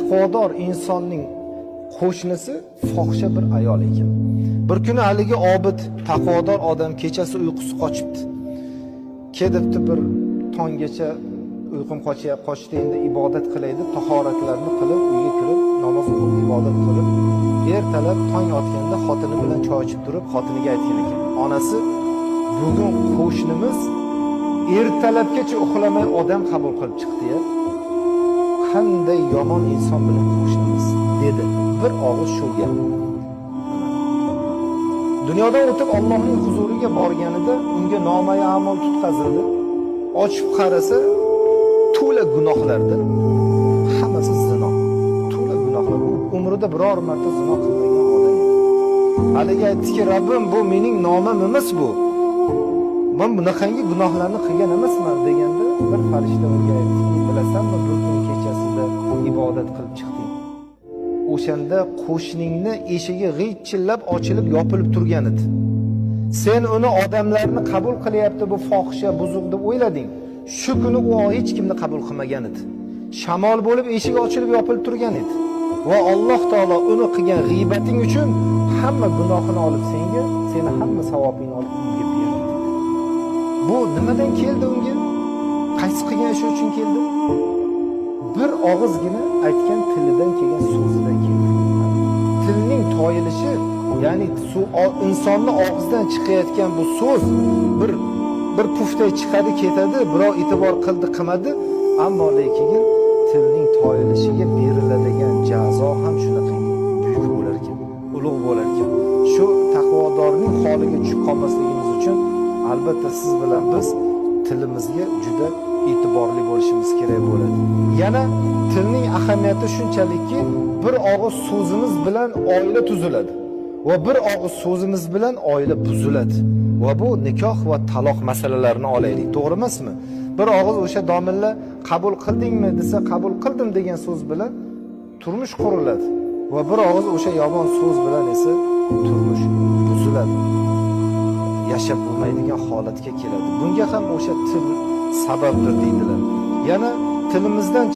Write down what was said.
Taqvodor insonning qo'shnisi fohisha bir ayol ekan. Bir kuni haligi obid taqvodor odam kechasi uyqusi qochibdi. Ketibdi, bir tonggacha uyqum qochdi, endi ibodat qilay deb tahoratlarni qilib, uyga kirib, namoz o'qib, ibodat qilib, ertalab tong otganda xotini bilan choy ichib turib, xotiniga aytgan ekan: "Onasi, bugun qo'shnimiz ertalabgacha uxlamay odam qabul qilib chiqdi-ya. Qanday yomon inson bilan qo'shnimiz" dedi. Bir og'iz shu gap. Dunyodan o'tib Allohning huzuriga borganida unga nomai a'mol tutqazildi. Ochib qarasa, to'la gunohlardi. Hammasi zino. To'la gunohlar. U umrida biror marta zino qilmagan odam edi. Haligi aytdiki: "Rabbim, bu mening nomim emas bu. Men bunaqangi gunohlarni qilgan emasman" deganda bir farishta unga aytdiki: "Bilasanmi, bir kun kechasida ibodat qilib chiqding. O'shanda qo'shningni eshigi g'iychillab ochilib yopilib turgan edi. Sen uni odamlarni qabul qilyapti, bu fohisha, buzuq deb o'ylading. Shu kuni u hech kimni qabul qilmagan edi. Shamol bo'lib eshigi ochilib yopilib turgan edi. Va Alloh taolo uni qilgan g'iybating uchun hamma gunohini olib senga, seni hamma savobingni olib unga berdi" dedi. Bu nimadan keldi unga? Qaysi qilgan ishi uchun keldi? Bir og'izgina aytgan tilidan kelgan so'zidan keldi. Tilning toyilishi, ya'ni insonni og'zidan chiqayotgan bu so'z bir pufday chiqadi, ketadi, birov e'tibor qildi, qilmadi, ammo lekin tilning toyilishiga beriladigan jazo ham shunaqangi buyuk bo'lar ekan, ulug' bo'lar ekan. Shu taqvodorning holiga tushib qolmasligimiz uchun albatta siz bilan biz tilimizga juda e'tiborli bo'lishimiz kerak bo'ladi. Yana tilning ahamiyati shunchalikki, bir og'iz so'zimiz bilan oila tuziladi va bir og'iz so'zimiz bilan oila buziladi. Va bu nikoh va taloq masalalarini olaylik, to'g'ri emasmi? Bir og'iz o'sha domilla qabul qildingmi desa, qabul qildim degan so'z bilan turmush quriladi va bir og'iz o'sha yomon so'z bilan esa turmush buziladi. Yashab bo'lmaydigan holatga keladi. Bunga ham o'sha til sababdir deydilar. Yana tilimizdan